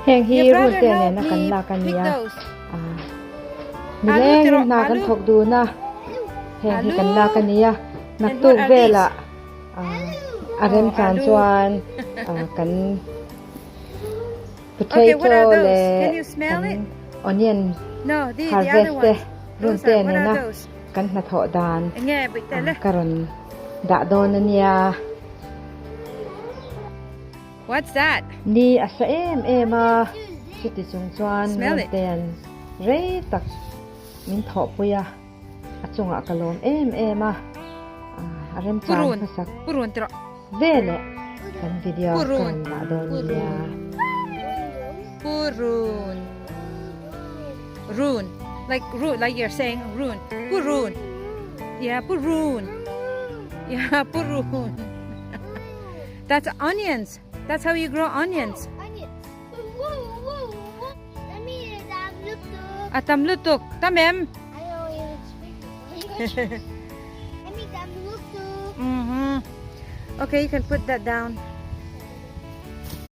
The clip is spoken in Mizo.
Heng hi run te nena kan lak a ni a, nilengin hna kan thawk dun a, heng hi kan lak a ni a, naktuk velah a remchan chuan kan potato leh kan onion harvest te run te nena kan hnathawh dan ka rawn dah dawn a nia. What's that? Ni a sa em em a, chuti chung chuan Runtean rei tak min thawhpui a, a chungah ka lawm em em a, a remchang hmasak veleh kan video ka rawn dah dawn nia. Purun. Run. Like root, like you're saying run. Purun. Yeah, purun. Yeah, purun. That's onions. That's how you grow onions. A tam lutuk. Tam em? Mm-hmm. Okay, you can put that down.